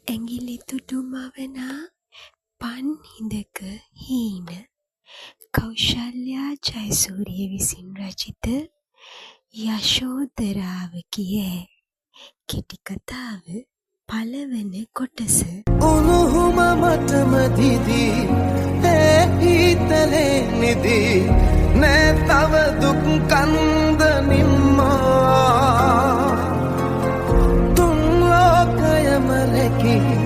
ඇඟිලි තුඩු මවනා පන් හිඳක හීන කෞශල්‍යා ජයසූරිය විසින් රචිත යශෝධරාවගේ ඈ කෙටි කතාව පළවන කොටස. උණුහුම මටම දිදී ඒ හීතලේ නිදී නෑ තව දුක් කන්ද නිම්මා තුන් ලෝකයම රැකී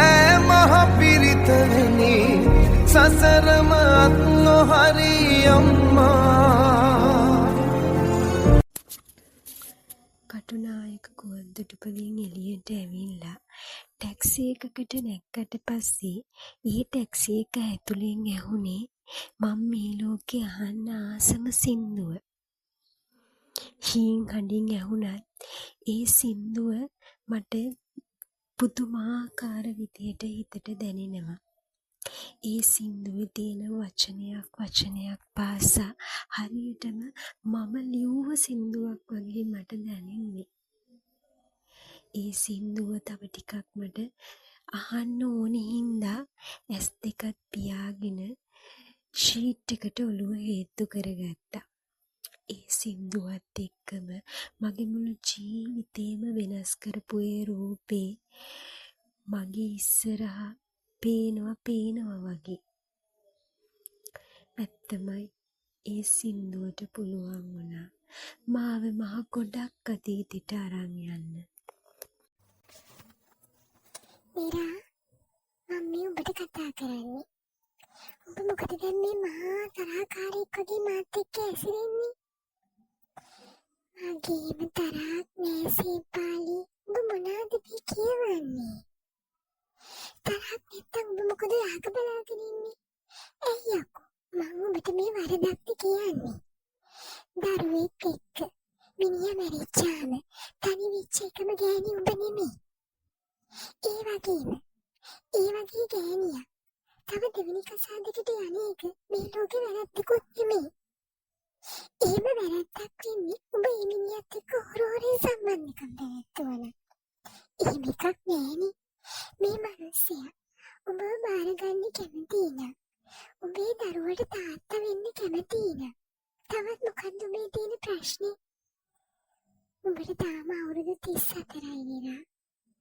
ඈ මහ පිරිත වෙනි සසරම අත් නොහරි අම්මා. කටුනායක ගුවන්තොටුපළින් එළියට ඇවිල්ලා ටැක්සි එකකට නැග්ගට පස්සේ ඒ ටැක්සි එක ඇතුලෙන් ඇහුනේ මං මේ ලෝකේ අහන්න ආසම සින්දුව. හීන් හඬින් ඇහුණත් ඒ සින්දුව මට පුදුමාකාර විදියට හිතට දැනෙනවා. ඒ සින්දුවේ තියෙන වචනයක් වචනයක් පාසා හරියටම මම ලිව්ව සින්දුවක් වගේ මට දැනෙන්නේ. ඒ සින්දුව තව ටිකක් මට අහන්න ඕන හින්දා ඇස් දෙකත් පියාගෙන ෂීට් එකට ඔළුව හේත්තු කරගත්තා. ඒ සින්දුවත් එක්කම මගේ මුළු ජීවිතේම වෙනස් කරපු ඒ රූපේ මගේ ඉස්සරහා පේනවා පේනවා වගේ. ඇත්තමයි, ඒ සින්දුවට පුළුවන් වුණා මාව මහ ගොඩක් අතීතෙට අරන් යන්න. නිරා, මම මේ ඔබට කතා කරන්නේ. ඔබ මොකද දැන් මේ මහා තරහකාරයෙක් වගේ මාත් එක්ක ඇසිරෙන්නේ? මගේම තරහක් නෑ සීපාලි. ඔබ මොනාද මේ කියවන්නේ? තරහක් නැත්තම් ඔබ මොකද යහක බලාගෙන ඉන්නේ? ඇයි යකෝ මං ඔබට මේ වරදක්ද කියන්නේ? දරුවෙක් එක්ක මිනිහා මැරිච්චාම තනි වෙච්ච එකම ගෑණි ඔබ නෙමෙයි. ඒ වගේම ඒ වගේ ගෑණියක් තව දෙවෙනි කසාදෙකට යන එක මේ ලෝකෙ වැරද්දකුත් නෙමෙයි. එහෙම වැරද්දක් වෙන්නේ ඔබ ඒ මිනිහත් එක්ක හොර හොරෙන් සම්බන්ධකම් පැවැත්තුවා නම්. එහෙම එකක් නෑනේ. මේ මනුස්සයා ඔබව බාරගන්න කැමතියි නම්, ඔබේ දරුවට තාත්තා වෙන්න කැමතියි නම්, තවත් මොකද්ද ඔබේ තියෙන ප්‍රශ්නේ? උඹට තාම අවුරුදු 34යි නිරා.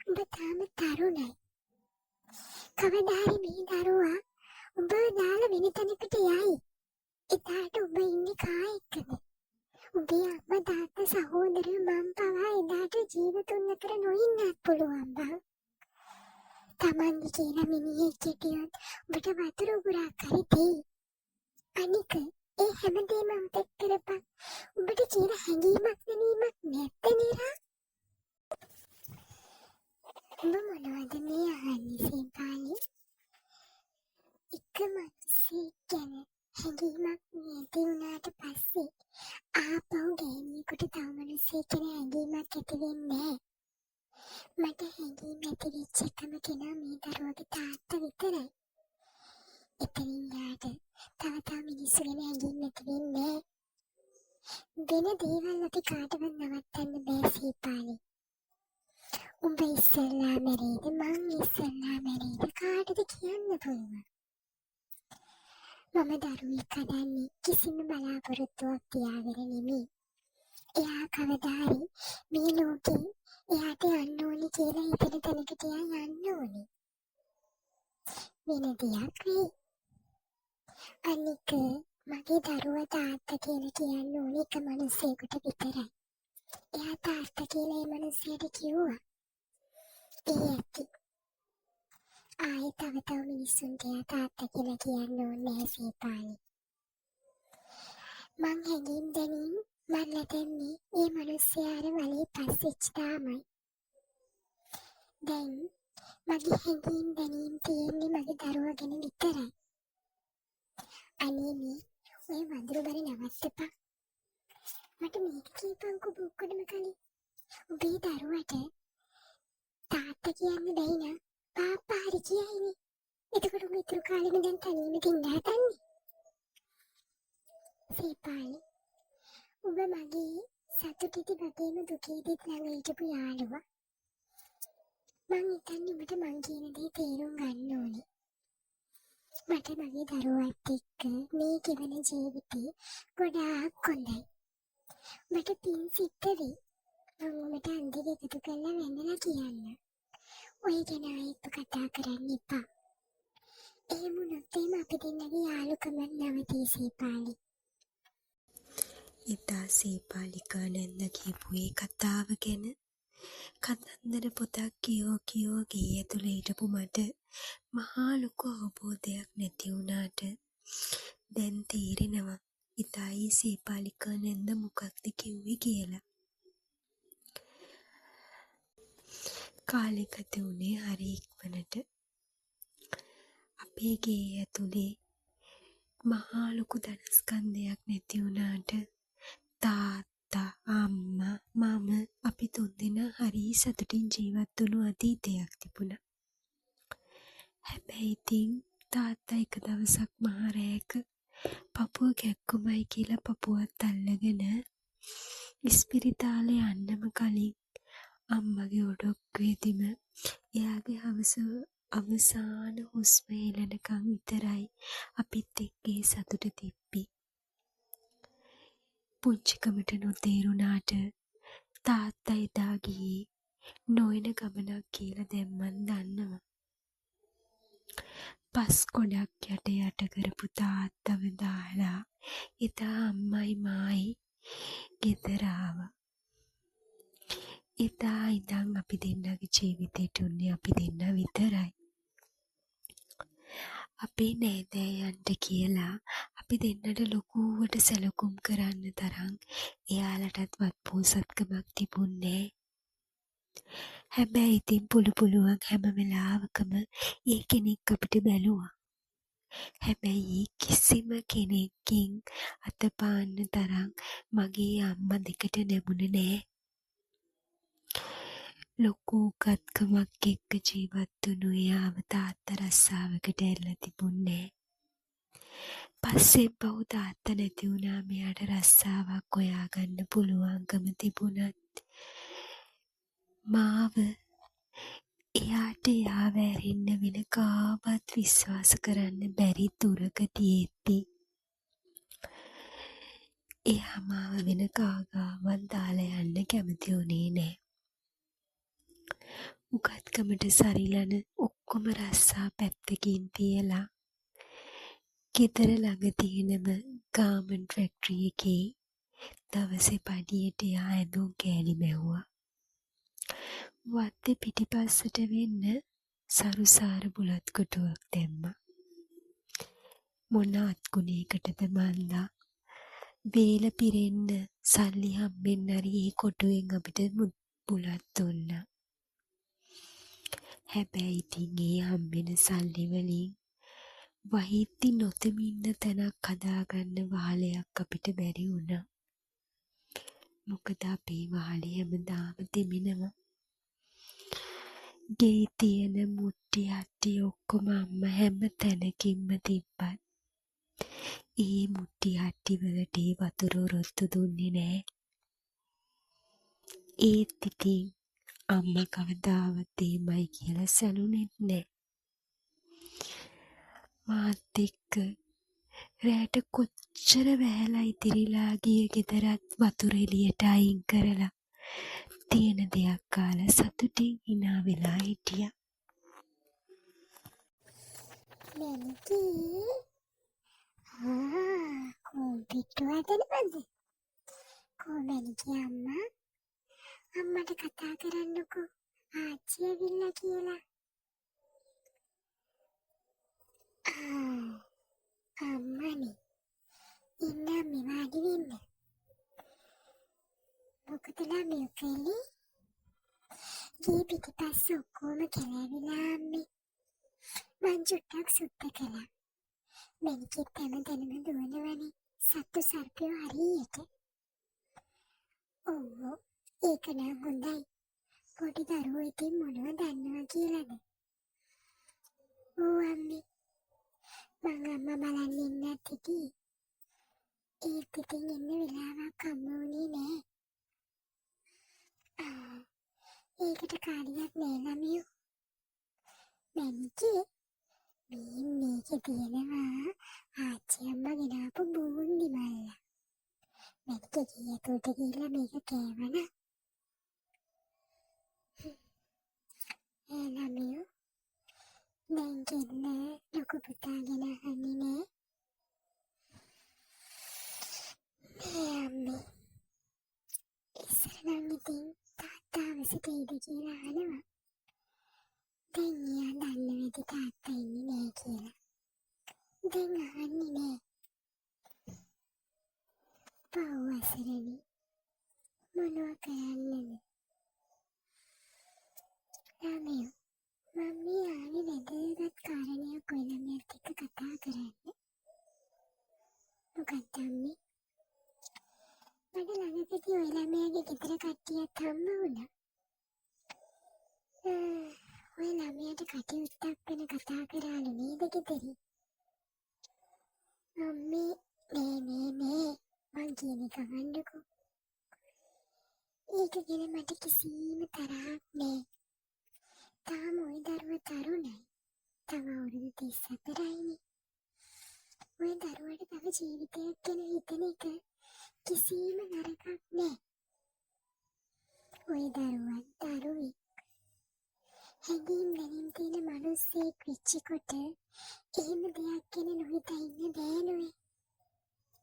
උඹ තාම තරුණයි. කවදා හරි මේ දරුවා උඹව දාලා වෙන තැනකට යයි. එදාට උඹ ඉන්නේ කා එක්කද? උඹේ අම්මා තාත්තා සහෝදරයෝ මං පවා එදාට ජීවතුන් අතර නොඉන්නත් පුළුවන් බං. තමන්ගේ කියලා මිනිහෙක් හිටියොත් උඹට වතුර උගුරක් හරි දෙයි. අනික ඒ හැමදේම අමතක කරපන්. උඹට කියලා හැඟීමක් දැනීමක් නැද්ද නිරා? උඹ මොනවද මේ අහන්නේ සීපාලි? එක මනුස්සයෙක් ගැන හැඟීමක් නැති වුණාට පස්සේ ආපහු ගෑණියෙකුට තව මනුස්සයෙක් ගැන හැඟීමක් ඇති වෙන්නේ නෑ. මට හැඟීම් ඇති වෙච්ච එකම කෙනා මේ දරුවගේ තාත්තා විතරයි. එතනින් එහාට තව තව මිනිස්සු ගැන හැඟීම් ඇති වෙන්නේ නෑ. වෙන දේවල් අපි කාටවත් නවත්තන්න බෑ සීපාලි. උඹ ඉස්සෙල්ලා මැරෙයිද මං ඉස්සෙල්ලා මැරෙයිද කාටද කියන්න පුළුවන්. මම දරුවෙක් හදන්නේ කිසිම බලාපොරොත්තුවක් තියාගෙන නෙමෙයි. එයා කවදා හරි මේ ලෝකේ එයාට යන්න ඕනි කියලා හිතෙන තැනකට එයා යන්න ඕනි. වෙන දෙයක් වෙයි. අනික මගේ දරුවා තාත්තා කියලා කියන්න ඕනි එක මනුස්සයෙකුට විතරයි. එයා තාත්තා කියලා ඒ මනුස්සයාට කිව්වා. ඒ ඇති. ආයෙ තව තව මිනිස්සුන්ට එයා තාත්තා කියලා කියන්න ඕනේ නෑ සීපාලි. මං හැඟීම් දැනීම් මරලා දැම්මේ ඒ මනුස්සයා අර වලේ පස් වෙච්ච දාමයි. දැන් මගේ හැඟීම් දැනීම් තියෙන්නේ මගේ දරුවා ගැන විතරයි. අනේ මේ ඔය වඳුරු බර නවත්තපන්. මට මේක කියපන්කෝ ඔබ ඔක්කොටම කලින්. උඹේ දරුවට තාත්තා කියන්න බැයි නම් පාප්පා හරි කියයිනේ. එතකොට උඹ ඉතුරු කාලෙම දැන් තනියම දින්න හදන්නේ. සීපාලි, උඹ මගේ සතුටෙදි වගේම දුකේදීත් ළඟ හිටපු යාළුවා. මං හිතන්නේ උඹට මං කියන දේ තේරුම් ගන්න ඕනේ. මට මගේ දරුවත් එක්ක මේ ගෙවන ජීවිතේ ගොඩාක් හොඳයි. උඹට පින් සිද්ධ වෙයි. මං උඹට අන් දෙක එකතු කරලා වැඳලා කියන්න. ඔය ගැන ආයෙත් කතා කරන්න එපා. එහෙම වුණොත් එහෙම අපි දෙන්නගේ යාළුකමත් නවතී සීපාලි. එදා සීපාලිකා නැන්දා කියපු ඒ කතාව ගැන කතන්දර පොතක් කියෝ කියෝ ගේ ඇතුලේ හිටපු මට මහා ලොකු අවබෝධයක් නැති වුණාට දැන් තේරෙනවා එදා ඒ සීපාලිකා නැන්දා මොකක්ද කිව්වේ කියලා. කාලෙ ගත වුණේ හරි ඉක්මනට. අපේ ගේ ඇතුලේ මහා ලොකු ධනස්කන්ධයක් නැති වුණාට තාත්තා, අම්මා, මම අපි තුන්දෙනා හරි සතුටින් ජීවත් වුණු අතීතයක් තිබුණා. හැබැයි ඉතින් තාත්තා එක දවසක් මහ රෑක පපුව කැක්කුමයි කියලා පපුවත් අල්ලගෙන ඉස්පිරිතාලේ යන්නම කලින් අම්මගේ ඔඩොක්කුවේදීම එයාගේ හවස අවසාන හුස්ම හෙළනකම් විතරයි අපිත් එක්ක ඒ සතුට තිබ්බේ. පුංචිකමට නොතේරුණාට තාත්තා එදා ගියේ නොඑන ගමනක් කියලා දැන් මං දන්නවා. පස් ගොඩක් යට යට කරපු තාත්තව දාලා එදා අම්මයි මායි ගෙදර ආවා. එදා ඉඳන් අපි දෙන්නගේ ජීවිතේට උන්නේ අපි දෙන්නා විතරයි. අපේ නෑදෑයන්ට කියලා අපි දෙන්නට ලොකුවට සැලකුම් කරන්න තරම් එයාලටත් වත්පොහොසත්කමක් තිබුණේ නෑ. හැබැයි ඉතින් පුළු පුළුවන් හැම වෙලාවකම ඒ කෙනෙක් අපිට බැලුවා. හැබැයි ඒ කිසිම කෙනෙක්ගෙන් අත පාන්න තරම් මගේ අම්මා දෙකට නැමුණ නෑ. ලොකු උගත්කමක් එක්ක ජීවත් වුණු එයාව තාත්තා රස්සාවකට ඇරලා තිබුණේ නෑ. පස්සෙන් පහු තාත්තා නැති වුණාම එයාට රස්සාවක් හොයාගන්න පුළුවන්කම තිබුණත් මාව එයාට එයාව ඇරෙන්න වෙන කාවත් විශ්වාස කරන්න බැරි දුරක තියෙද්දි එයා මාව වෙන කා ගාවත් දාලා යන්න කැමති වුණේ නෑ. උගත්කමට සරිලන ඔක්කොම රස්සා පැත්තකින් තියලා ගෙදර ළඟ තියෙනම ගාමන්ට් ෆැක්ටරි එකේ දවසේ පඩියට එයා ඇඳුම් කෑලි මැහුවා. වත්තේ පිටිපස්සට වෙන්න සරුසාර බුලත් කොටුවක් දැම්මා. මොන අත්ගුණයකටද මන්දා වේල පිරෙන්න සල්ලි හම්බෙන්න හරි ඒ කොටුවෙන් අපිට බුලත් දුන්නා. හැබැයි ඉතින් ඒ හම්බෙන සල්ලි වලින් වහිද්දි නොතෙමින්න තැනක් හදාගන්න වහලයක් අපිට බැරි වුණා. මොකද අපේ වහලේ හැමදාම තෙමෙනවා. ගේ තියෙන මුට්ටි හට්ටි ඔක්කොම අම්මා හැම තැනකින්ම තිබ්බත් ඒ මුට්ටි හට්ටි වලට ඒ වතුර ඔරොත්තු දුන්නේ නෑ. ඒත් ඉතින් අම්මා කවදාවත් එහෙමයි කියලා සැලුනෙත් නෑ. මාත් එක්ක රෑට කොච්චර වැහැලා ඉතිරිලා ගිය ගෙදරත් වතුර එළියට අයින් කරලා තියෙන දෙයක් කාලා සතුටින් හිනා වෙලා හිටියා. මැනිකේ ආ කෝම්පිට්ටු හදනවද? කෝ මැනිකේ අම්මා අම්මට කතා කරන්නකෝ ආච්චි ඇවිල්ලා කියලා. ආ අම්මනේ ඉන්න අම්මේ වාඩි වෙන්න. මොකද ළමයෝ කළේ? ගේ පිටිපස්ස ඔක්කොම කැලෑවිලා අම්මේ. මං චුට්ටක් සුද්ධ කළා. මැනිකෙත් හැමතැනම දුවනවනේ සත්තු සර්පයෝ හරියට. ඔව් ඒක නම් හොඳයි. පොඩි දරුවෝ ඉතින් මොනව දන්නවා කියලාද? ඔව් අම්මේ. මං අම්මා බලන්න ඉන්නත් හිටියේ. ඒත් ඉතින් එන්න වෙලාවක් හම්බ වුණේ නෑ. ආ ඒකට කාරියක් නෑ ළමයෝ. මැනිකේ මේ මේකේ තියෙනවා ආච්චි අම්මා ගෙනාපු බූන්දි මල්ලා. මැනිකේ ගේ ඇතුළට ගිහිල්ලා මේක කෑවනම්. ඈ ළමයෝ දැන් කෙල්ල ලොකු පුතා ගැන අහන්නේ නෑ. නෑ අම්මේ. ඉස්සර නම් ඉතින් තාත්තා අවසට එයිද කියලා අහනවා. දැන් එයා දන්නවා ඇති තාත්තා ඉන්නේ නෑ කියලා. දැන් අහන්නේ නෑ. පව් අසරණි. මොනවා කරන්නද? ළමයෝ මම මේ ආවේ වැදගත් කාරණයක් ඔය ළමයාත් එක්ක කතා කරන්න. මොකක්ද අම්මේ? මට ළඟකදී ඔය ළමයාගේ ගෙදර කට්ටියත් හම්බ වුණා. ඔය ළමයාට කටයුත්තක් ගැන කතා කරාලු නේද ගෙදරින්? අම්මේ නෑ නෑ නෑ මං කියන එක අහන්නකෝ. ඒක ගැන මට කිසිම තරහක් නෑ. තාම ඔය දරුවා තරුණයි. තව අවුරුදු 34යිනේ. ඔය දරුවාට තව ජීවිතයක් ගැන හිතන එක කිසිම නරකක් නෑ. ඔය දරුවත් දරුවෙක්. හැඟීම් දැනීම් තියෙන මනුස්සයෙක් වෙච්ච කොට එහෙම දෙයක් ගැන නොහිතා ඉන්න බෑ නෝේ.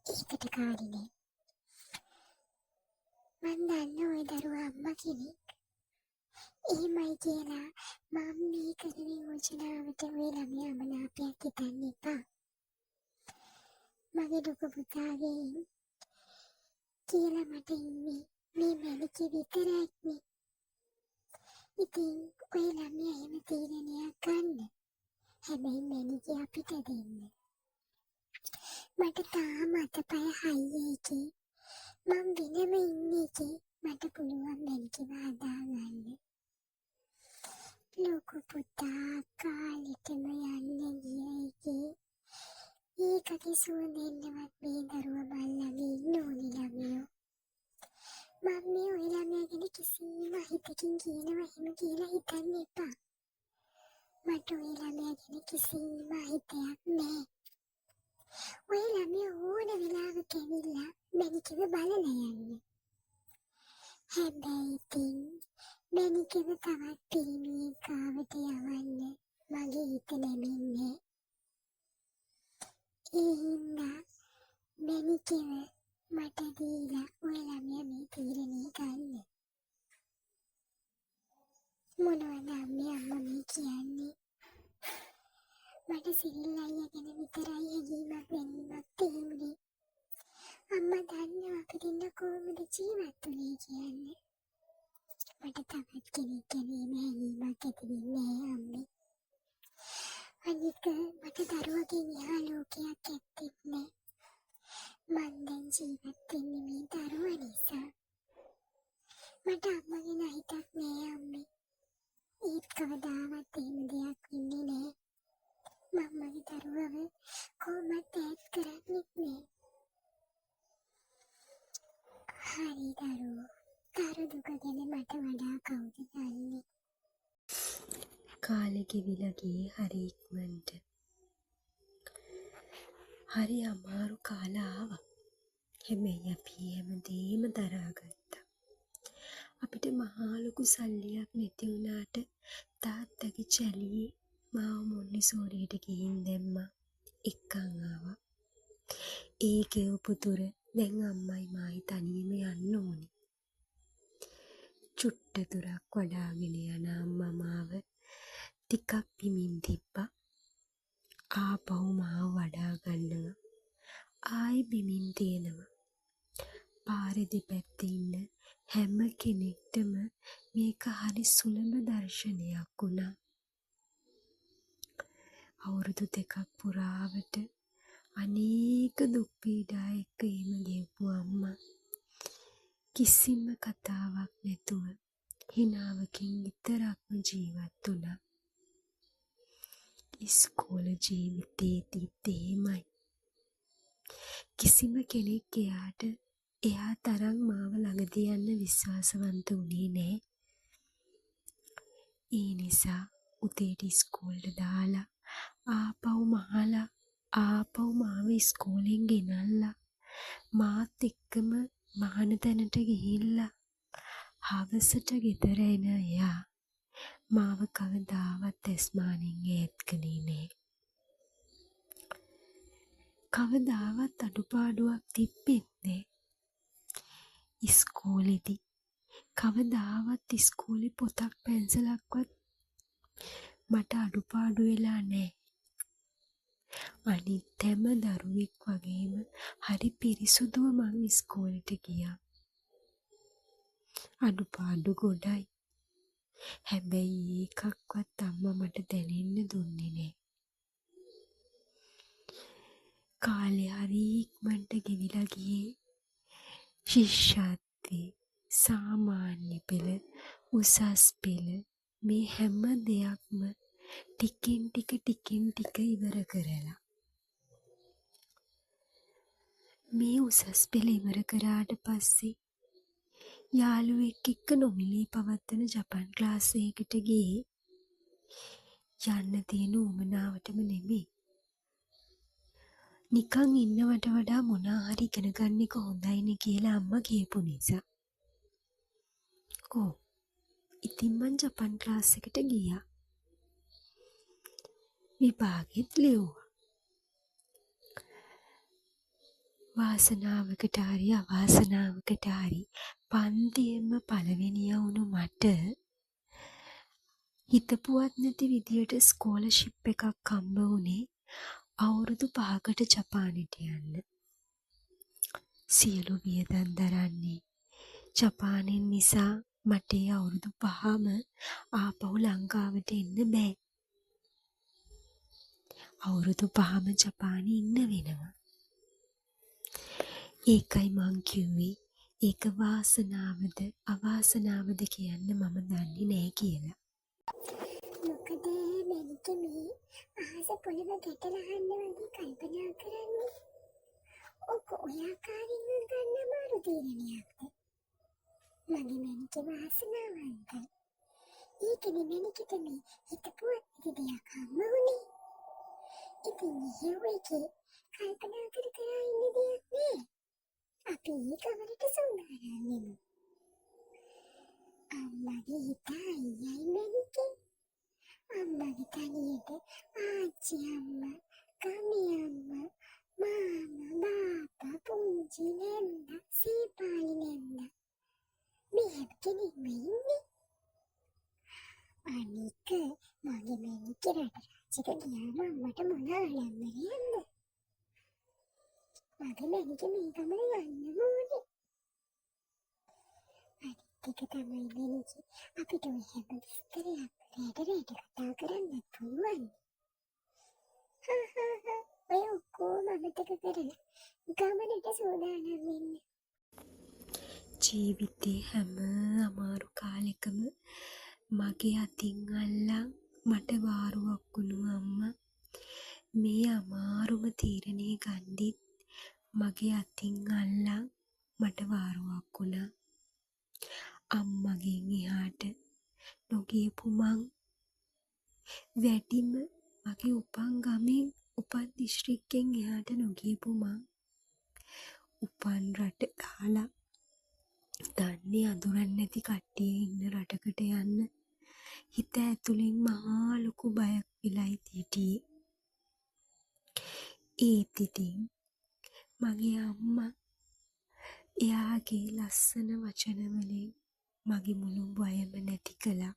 ඒකට කාරි නෑ. මං දන්න ඔය දරුවා අම්මා කෙනෙක්. එහෙමයි කියලා මං මේ කරන යෝජනාවට ඔය ළමයා අමනාපයක් හිතන්න එපා. මගේ ලොකු පුතාගෙන් කියලා මට ඉන්නේ මේ මැනිකේ විතරක්නේ. ඉතින් ඔය ළමයා එහෙම තීරණයක් ගන්න. හැබැයි මැනිකේ අපිට දෙන්න. මට තාම අතපය හයිය එකේ මං වෙනම ඉන්න එකේ මට පුළුවන් මැනිකේව හදාගන්න. ලොකු පුතා කාලෙටම යන්න ගිය එකේ ඒකගේ සුවඳ එන්නවත් මේ දරුවා මං ළඟ ඉන්න ඕනේ ළමයෝ. මං මේ ඔය ළමයා ගැන කිසිම හිතකින් කියනවා එහෙම කියලා හිතන්න එපා. මට ඔය ළමයා ගැන කිසිම හිතයක් නෑ. ඔය ළමයා ඕන වෙලාවක ඇවිල්ලා මැනිකෙව බලලා යන්න. හැබැයි ඉතින් මැනිකෙව තවත් පිරිමියෙක් ගාවට යවන්න මගේ හිත නැමෙන්නේ. ඒ හින්දා මැනිකෙව මට දීලා ඔය ළමයා මේ තීරණය ගන්න. මොනවද අම්මේ අම්මා මේ කියන්නේ? මට සිරිල් අයියා ගැන විතරයි හැඟීමක් දැනීමක් තිබුණේ. අම්මා දන්නවා අපි දෙන්න කොහොමද ජීවත් වුනේ කියන්නේ. මට තවත් කෙනෙක් ගැන එහෙම හැඟීමක් ඇති වෙන්නේ නෑ අම්මේ. අනික මට දරුවගෙන් එහා ලෝකයක් ඇත්තෙත් නෑ. මං දැන් ජීවත් වෙන්නේ මේ දරුවා නිසා. මට අම්මා ගැන හිතක් නෑ අම්මේ. ඒත් කවදාවත් එහෙම දෙයක් වෙන්නේ නෑ. මං මගේ දරුවව කොහොමත් ඈත් කරන්නෙත් නෑ. හරි දරුවෝ, දරු දුක ගැන මට වඩා කවුද දන්නේ? කාලෙ ගෙවිලා ගියේ හරි ඉක්මනට. හරි අමාරු කාල ආවා. හැබැයි අපි හැමදේම දරාගත්තා. අපිට මහා ලොකු සල්ලියක් නැති වුණාට තාත්තගේ චැලියේ මාව මොන්ටිසෝරියට ගිහින් දැම්මා. එක්කන් ආවා. ඒ ගෙවපු දුර දැන් අම්මයි මායි තනියම යන්න ඕනි. චුට්ට දුරක් වඩාගෙන යන අම්මා මාව ටිකක් බිමින් තිබ්බා. ආපහු මාව වඩා ගන්නවා. ආයෙ බිමින් තියෙනවා. පාරේ දෙපැත්තේ ඉන්න හැම කෙනෙක්ටම මේක හරි සුලභ දර්ශනයක් වුණා. අවුරුදු දෙකක් පුරාවට අනේක දුක් පීඩා එක්ක එහෙම ගෙවපු අම්මා කිසිම කතාවක් නැතුව හිනාවකින් විතරක්ම ජීවත් වුණා. ඉස්කෝල ජීවිතේදීත් එහෙමයි. කිසිම කෙනෙක් එයාට එයා තරම් මාව ළඟ තියන්න විශ්වාසවන්ත වුණේ නෑ. ඒ නිසා උදේට ඉස්කෝලේට දාලා ආපහු මහලා ආපහු මාව ඉස්කෝලෙන් ගෙනල්ලා මාත් එක්කම මහන තැනට ගිහිල්ලා හවසට ගෙදර එන එයා මාව කවදාවත් ඇස්මානෙන් ඈත් කළේ නෑ. කවදාවත් අඩුපාඩුවක් තිබ්බෙත් නෑ. ඉස්කෝලෙදි කවදාවත් ඉස්කෝලේ පොතක් පැන්සලක්වත් මට අඩුපාඩු වෙලා නෑ. අනිත් හැම දරුවෙක් වගේම හරි පිරිසුදුව මං ඉස්කෝලෙට ගියා. අඩුපාඩු ගොඩයි. හැබැයි ඒකක්වත් අම්මා මට දැනෙන්න දුන්නේ නෑ. කාලේ හරි ඉක්මනට ගෙවිලා ගියේ. ශිෂ්‍යත්වේ, සාමාන්‍ය පෙළ, උසස් පෙළ මේ හැම දෙයක්ම ටිකෙන් ටික ටිකෙන් ටික ඉවර කරලා. මේ උසස් පෙළ ඉවර කරාට පස්සේ යාළුවෙක් එක්ක නොමිලේ පවත්වන ජපන් ක්ලාස් එකකට ගියේ යන්න තියෙන උවමනාවටම නෙමෙයි. නිකන් ඉන්නවට වඩා මොනා හරි ඉගෙන ගන්න එක හොඳයිනේ කියලා අම්මා කියපු නිසා. ඔව්. ඉතින් මං ජපන් ක්ලාස් එකට ගියා. විභාගෙත් ලිව්වා. වාසනාවකට හරි අවාසනාවකට හරි පන්තියෙම පළවෙනියා වුණු මට හිතපුවත් නැති විදියට ස්කෝලර්ෂිප් එකක් හම්බ වුණේ අවුරුදු 5කට ජපානෙට යන්න. සියලු වියදම් දරන්නේ ජපානෙන් නිසා මට ඒ අවුරුදු 5ම ආපහු ලංකාවට එන්න බෑ. අවුරුදු 5ම ජපානේ ඉන්න වෙනවා. ඒකයි මං කිව්වේ ඒක වාසනාවද අවාසනාවද කියන්න මම දන්නේ නෑ කියලා. මොකද මැනිකේ මේ අහස පොළව ගැටලා අහන්න වගේ කල්පනා කරන්නේ? ඔක ඔය ආකාරයෙන් ගන්න අමාරු තීරණයක්ද? මගේ මැනිකේ වාසනාවන්තයි. ඒකනේ මැනිකෙට මේ හිතපුවත් නැති දෙයක් හම්බ වුණේ. ඉතින් එහෙව් එකේ කල්පනා කර කර ඉන්න දෙයක් නෑ. අපි ඒ ගමනට සූදානම් වෙමු. අම්මගේ හිත අයියයි මැනිකේ. අම්මගේ තනියට ආච්චි අම්මා, ගමේ අම්මා, මාමා, බාප්පා, පුංචි නැන්දා, සීපාලි නැන්දා මේ හැම කෙනෙක්ම ඉන්නේ. අනික මගේ මැනිකේ රට රාජ්‍යක ගියාම අම්මට මොන ආඩම්බරයක්ද? මගේ මැනිකේ මේ ගමන යන්නම ඕනේ. අනිත් එක තමයි මැනිකේ අපිට ඔය හැම විස්තරයක්ම රැට රැට කතා කරන්නත් පුළුවන්. හා හා හා ඔය ඔක්කොම අමතක කරලා ගමනට සූදානම් වෙන්න. ජීවිතේ හැම අමාරු කාලෙකම මගේ අතින් අල්ලන් මට වාරුවක් වුණු අම්මා මේ අමාරුම තීරණේ ගන්දිත් මගේ අතින් අල්ලන් මට වාරුවක් වුණා. අම්මගෙන් එහාට නොගියපු මං වැඩිම මගේ උපන් ගමෙන් උපන් දිස්ත්‍රික්කෙන් එහාට නොගියපු මං උපන් රට දාලා දන්නේ අඳුරන්නේ නැති කට්ටිය ඉන්න රටකට යන්න හිත ඇතුලෙන් මහා ලොකු බයක් වෙලයි හිටියේ. ඒත් ඉතින් මගේ අම්මා එයාගේ ලස්සන වචන වලින් මගේ මුළු බයම නැති කළා.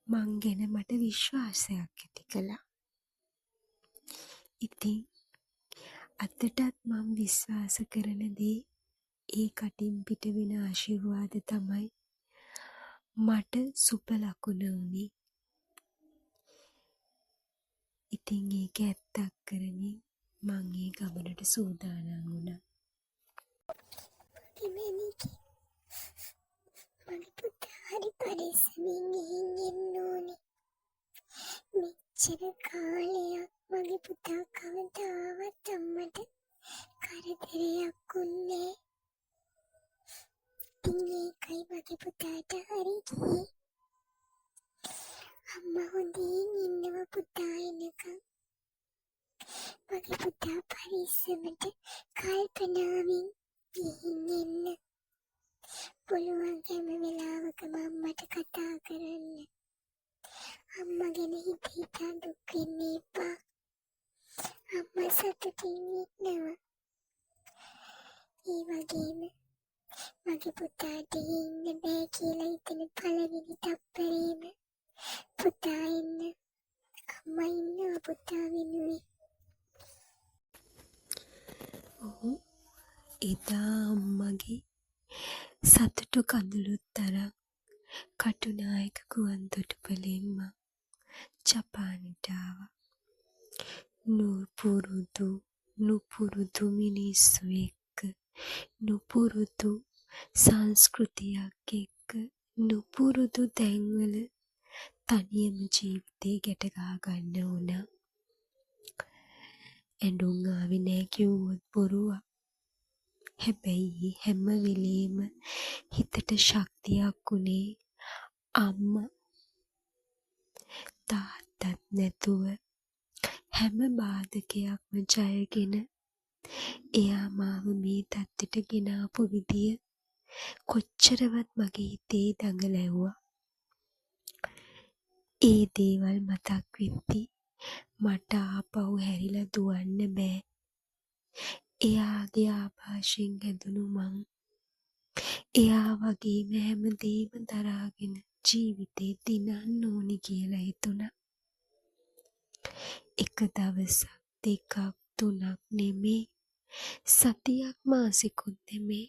මං ගැන මට විශ්වාසයක් ඇති කළා. ඉතින් අදටත් මං විශ්වාස කරන දේ ඒ කටින් පිට වෙන ආශිර්වාද තමයි මට සුබ ලකුණ වුණේ. ඉතින් ඒක ඇත්තක් කරමින් මං ඒ ගමනට සූදානම් වුණා. මගේ මැනිකේ මගේ පුතා හරි පරිස්සමින් ගිහින් එන්න ඕනේ. මෙච්චර කාලයක් මගේ පුතා කවදාවත් අම්මට කරදරයක් වුණේ නෑ. ඉතින් ඒකයි මගේ පුතාට හරි ගියේ. අම්මා හොඳින් ඉන්නවා පුතා එනකන්. මගේ පුතා පරිස්සමට කල්පනාවෙන් ගිහින් එන්න. පුළුවන් හැම වෙලාවකම අම්මට කතා කරන්න. අම්මා ගැන හිත හිතා දුක් වෙන්න එපා. අම්මා සතුටින් ඉන්නවා. ඒ වගේම මගේ පුතාට ඉන්න බෑ කියලා හිතෙන පළවෙනි තප්පරේම පුතා එන්න. අම්මා ඉන්නවා පුතා වෙනුවෙන්. ඔව්, එදා අම්මගේ සතුටු කඳුළුත් තරම් කටුනායක ගුවන් තොටුපළෙන් මං ජපානෙට ආවා. නුපුරුදු නුපුරුදු මිනිස්සු එක්ක, නුපුරුදු සංස්කෘතියක් එක්ක, නුපුරුදු තැන්වල තනියම ජීවිතේ ගැට ගහ ගන්න වුණා. ඇඬුම් ආවේ නෑ කිව්වොත් බොරුවක්. හැබැයි හැම වෙලේම හිතට ශක්තියක් වුණේ අම්මා. තාත්තත් නැතුව හැම බාධකයක්ම ජයගෙන එයා මාව මේ තත්ත්වෙට ගෙනාපු විදිය කොච්චරවත් මගේ හිතේ දඟලැව්වා. ඒ දේවල් මතක් වෙද්දි මට ආපහු හැරිලා දුවන්න බෑ. එයාගේ ආభాෂයෙන් හැදුණු මං එයා වගේම හැමදේම දරාගෙන ජීවිතේ දිනන්න ඕනි කියලා හිතුණා. එක දවසක් දෙකක් තුනක් නෙමේ, සතියක් මාසෙකුත් නෙමේ,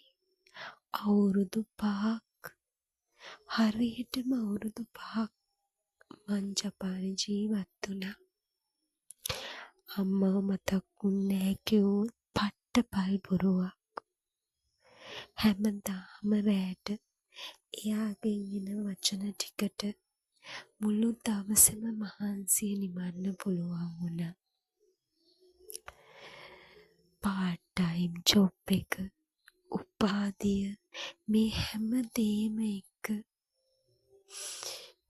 අවුරුදු 5ක්, හරියටම අවුරුදු 5ක් මං ජපානේ ජීවත් වුණා. අම්මව මතක් වුන්නේ නෑ කිව්වොත් පට්ට පල් බොරුවක්. හැමදාම රෑට එයාගෙන් එන වචන ටිකට මුළු දවසම මහන්සිය නිමන්න පුළුවන් වුණා. පාට් ටයිම් ජොබ් එක, උපාධිය, මේ හැම දේම එක්ක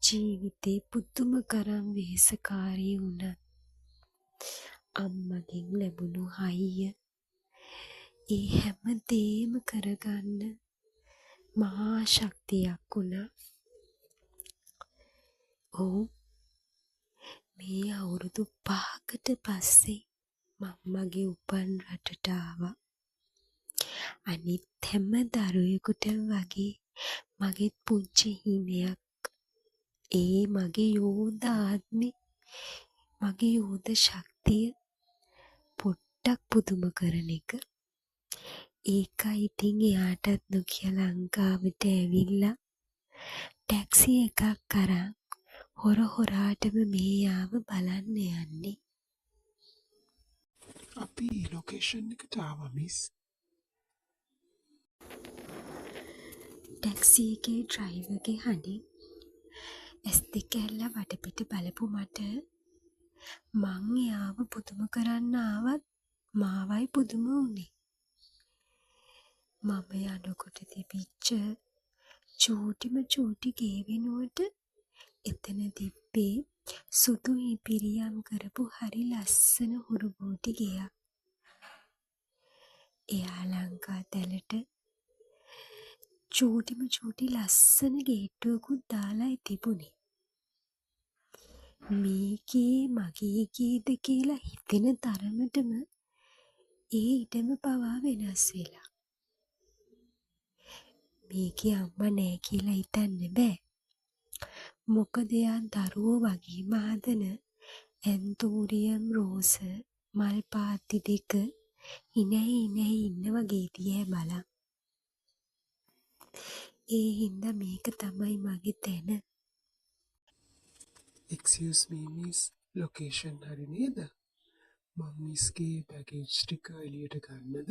ජීවිතේ පුදුම තරම් වෙහෙසකාරී වුණත් අම්මගෙන් ලැබුණු හයිය ඒ හැම දේම කරගන්න මහා ශක්තියක් වුණා. ඔව්, මේ අවුරුදු 5කට පස්සේ මං මගේ උපන් රටට ආවා. අනිත් හැම දරුවෙකුටම වගේ මගෙත් පුංචි හීනයක්. ඒ මගේ යෝධ ආත්මේ, මගේ යෝධ ශක්තිය පොඩ්ඩක් පුදුම කරන එක. ඒකයි ඉතින් එයාටත් නොකිය ලංකාවට ඇවිල්ලා ටැක්සි එකක් අරන් හොර හොරාටම මේ ආව බලන්න යන්නේ. අපි ලොකේෂන් එකට ආවා මිස්. ටැක්සි එකේ ඩ්‍රයිවර්ගේ හඬින් ඇස් දෙක ඇරලා වටපිට බලපු මට මං එයාව පුදුම කරන්න ආවත් මාවයි පුදුම වුණේ. මම යනකොට තිබිච්ච චූටිම චූටි ගේ වෙනුවට එතන තිබ්බේ සුදු ඉපිරියම් කරපු හරි ලස්සන හුරුබෝටි ගෙයක්. එයා ලංකා තැලට චූටිම චූටි ලස්සන ගේට්ටුවකුත් දාලායි තිබුණේ. මේ ගේ මගේ ගේද කියලා හිතෙන තරමටම ඒ ඉඩම පවා වෙනස් වෙලා. මේකේ අම්මා නෑ කියලා හිතන්න බෑ. මොකද එයා දරුවෝ වගේම හදන ඇන්තූරියම් රෝස මල් පාත්ති දෙක හිනැහි හිනැහි ඉන්නවා ගේ දිහා බලන්. ඒ හින්දා මේක තමයි මගේ තැන. එක්සියුස් මී මිස්, ලොකේෂන් හරි නේද? මං මිස්ගේ බැගේජ් ටික එළියට ගන්නද?